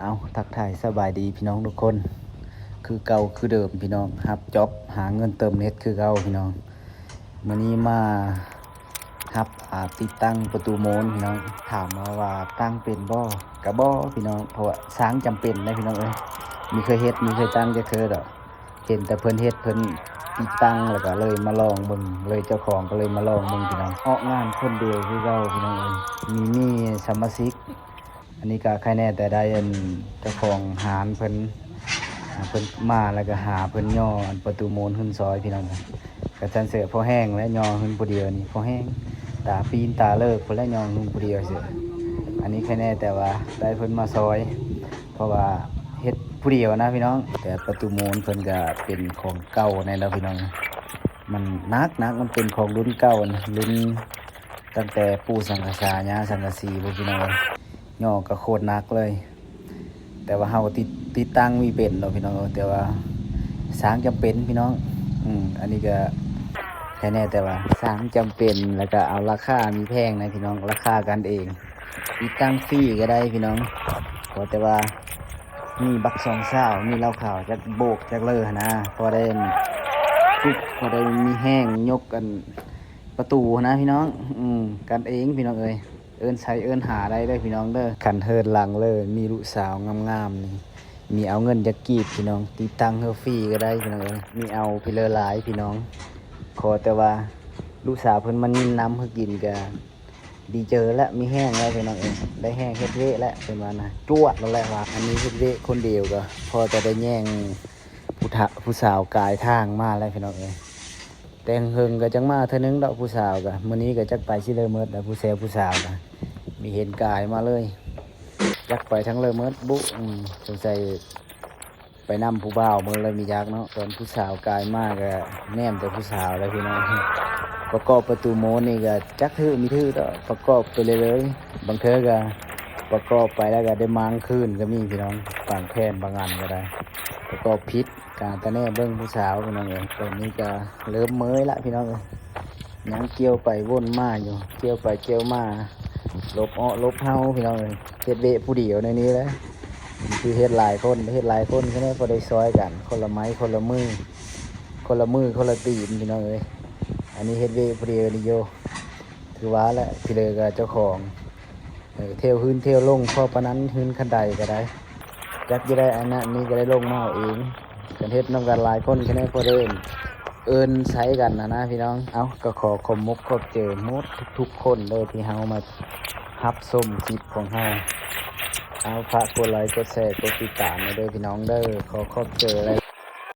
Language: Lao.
ເອົາ ທັກທາຍສະບາຍດີພີ່ນ້ອງທຸກຄົນ ຄືເກົ່າຄືເດີມພີ່ນ້ອງ ຮັບຈັອບຫາເງິນເຕີມເນັດຄືເກົ່າພີ່ນ້ອງ. ມື້ນີ້ມາຮັບ ອ່າ ຕິດຕັ້ງປະຕູໂມນພີ່ນ້ອງ. ຖາມມາວ່າຕັ້ງເປັນບໍ່? ກະບໍ່ພີ່ນ້ອງ ເພາະວ່າຊ່າງຈຳເປັນນະພີ່ນ້ອງເອີຍ. ມີເຄີຍເຮັດ ມີເຄີຍຕັ້ງຈັກເທື່ອດອກ. ເຫັນແຕ່ເພິ່ນເຮັດ ເພິ່ນຕິດຕັ້ງ ແລ້ວກໍເລີຍມາລອງເບິ່ງ ເລີຍເຈົ້າຂອງກໍເລີຍມາລອງເບິ່ງພີ່ນ້ອງ. ອອກງານຄົນດຽວຄືເກົ່າພີ່ນ້ອງເອີຍ ມີ ມີສະມາຊິກ. ອັນນີ້ກໍໃຄແນ່ແຕ່ໄດ້ອັນເຈົ້າຂອງຮ້ານເພິ່ນ ເພິ່ນມາແລ້ວກໍຫາເພິ່ນຍໍອັນປະຕູໂມນຫຶ້ນຊອຍພີ່ນ້ອງ. ກະສັນເສີພາແຮງແຫຼະ ຍໍຫຶ້ນຜູ້ດຽວນີ້ພາແຮງ ຕາປີນຕາເລີກພຸ້ນແຫຼະ ຍໍຫຶ້ນຜູ້ດຽວເສີ. ອັນນີ້ໃຄແນ່ແຕ່ວ່າໄດ້ເພິ່ນມາຊອຍ ເພາະວ່າເຮັດຜູ້ດຽວນະພີ່ນ້ອງ. ແຕ່ປະຕູໂມນເພິ່ນກະເປັນຂອງເກົ່າແນ່ເນາະພີ່ນ້ອງ. ມັນໜັກໆ ມັນເປັນຂອງລຸ້ນເກົ່ານະ ລຸ້ນຕັ້ງແຕ່ປູ່ສັງກະສາ ຍ່າສັງກະສີພຸ້ນພີ່ນ້ອງ. ຍໍກໍໂຄດໜັກເລີຍ ແຕ່ວ່າເຮົາຕິດ ຕິດຕັ້ງມີເປັນດອກພີ່ນ້ອງ. ແຕ່ວ່າຊ່າງຈຳເປັນພີ່ນ້ອງ. ອືມ ອັນນີ້ກໍແຄ່ແນ່ ແຕ່ວ່າຊ່າງຈຳເປັນ ແລ້ວກໍເອົາລາຄາມີແພງນະພີ່ນ້ອງ ລາຄາກັນເອງ. ຕິດຕັ້ງຟຣີກໍໄດ້ພີ່ນ້ອງ ຂໍແຕ່ວ່າມີບັກຊອງຊາວ ມີເຫຼົ້າຂາວຈັກໂບກຈັກເລີຫັ້ນນະ ພໍໄດ້ປຸບ ພໍໄດ້ມີແຮງຍົກອັນປະຕູຫັ້ນນະພີ່ນ້ອງ. ອືມ ກັນເອງພີ່ນ້ອງເອີຍ ເອີ້ນໃຊ້ເອີ້ນຫາໄດ້ເດີພີ່ນ້ອງເດີ. ຄັນເຮືອນຫຼັງເລີຍ ມີລູກສາວງາມໆນີ້ ມີເອົາເງິນຈັກກີບພີ່ນ້ອງ ຕິດຕັ້ງເຮືອຟຣີກໍໄດ້ພີ່ນ້ອງເອີຍ. ມີເອົາພີເລີຫຼາຍພີ່ນ້ອງ ຂໍແຕ່ວ່າລູກສາວເພິ່ນມາຍິນນຳເຮືອກິນກໍດີເຈີແລ້ວ ມີແຮງແລ້ວພີ່ນ້ອງເອີຍ. ໄດ້ແຮງເຮັດວຽກແລ້ວເພິ່ນວ່ານະ ຈວດແລ້ວແຫຼະວ່າ. ອັນນີ້ເຮັດວຽກຄົນດຽວກໍພໍແຕ່ໄດ້ແຍ່ງຜູ້ທະ ຜູ້ສາວກາຍທາງມາແລ້ວພີ່ນ້ອງເອີຍ. ແຕ່ເຫິງໆກໍຈັ່ງມາເທື່ອໜຶ່ງດອກ ຜູ້ສາວກໍ ມື້ນີ້ກໍຈັກໄປຊິເລີເໝິດແລ້ວ ຜູ້ແຊວຜູ້ສາວກໍມີເຫັນກາຍມາເລີຍ. ຈັກໄປທາງເລີເໝິດບຸ ອືມ ສົງໄສໄປນຳຜູ້ບ່າວເໝິດແລ້ວ ມີຈັກເນາະ. ຕອນຜູ້ສາວກາຍມາກໍແນມແຕ່ຜູ້ສາວແລ້ວພີ່ນ້ອງ. ປະກອບປະຕູໂມນນີ້ກໍຈັກຖືມີຖືດອກ ປະກອບໄປເລື້ອຍໆ. ບາງເທື່ອກໍປະກອບໄປແລ້ວກໍໄດ້ມ້າງຄືນກໍມີພີ່ນ້ອງ ບາງແຜ່ນບາງອັນກໍໄດ້ ປະກອບຜິດ. ກະຕາແນເບິ່ງຜູ້ສາວພີ່ນ້ອງເອີຍ. ຕອນນີ້ກະເລີ່ມເມີຍລະພີ່ນ້ອງເອີຍ ຍັງກ່ຽວໄປວົນມາຢູ່ ກ່ຽວໄປກ່ຽວມາ ຫຼົບເອາະຫຼົບເຫົ່າພີ່ນ້ອງເອີຍ. ເຮັດວຽກຜູ້ດຽວໃນນີ້ແຫຼະ ຄືເຮັດຫຼາຍຄົນ ເຮັດຫຼາຍຄົນແຄ່ນັ້ນ ພໍໄດ້ຊ່ອຍກັນ ຄົນລະໄມ້ຄົນລະມື ຄົນລະມືຄົນລະຕີນພີ່ນ້ອງເອີຍ. ອັນນີ້ເຮັດວຽກຜູ້ດຽວນີ້ໂຍ ຄືວ່າແຫຼະ ພີ່ເລີກໍເຈົ້າຂອງ ເອີ ແຖວເຮືອນແຖວລົງ ພໍປານນັ້ນ ເຮືອນຄັນໃດກໍໄດ້ ຈັກຢູ່ໃດ ອັນນັ້ນນີ້ກໍໄດ້ລົງມາເອົາເອງ. ຄັນເຮັດນຳກັນຫຼາຍຄົນ ຄະແນນພໍໄດ້ເອີ້ນໃຊ້ກັນນະນະພີ່ນ້ອງ. ເອົາ ກໍຂໍຂອບມົກຂອບໃຈໝົດທຸກໆຄົນເດີ ທີ່ເຮົາມາຮັບຊົມຄລິບຂອງເຮົາ. ເອົາ ຝາກກົດໄລກ໌ ກົດແຊ ກົດຕິດຕາມໃຫ້ເດີພີ່ນ້ອງເດີ ຂໍຂອບໃຈຫຼາຍ.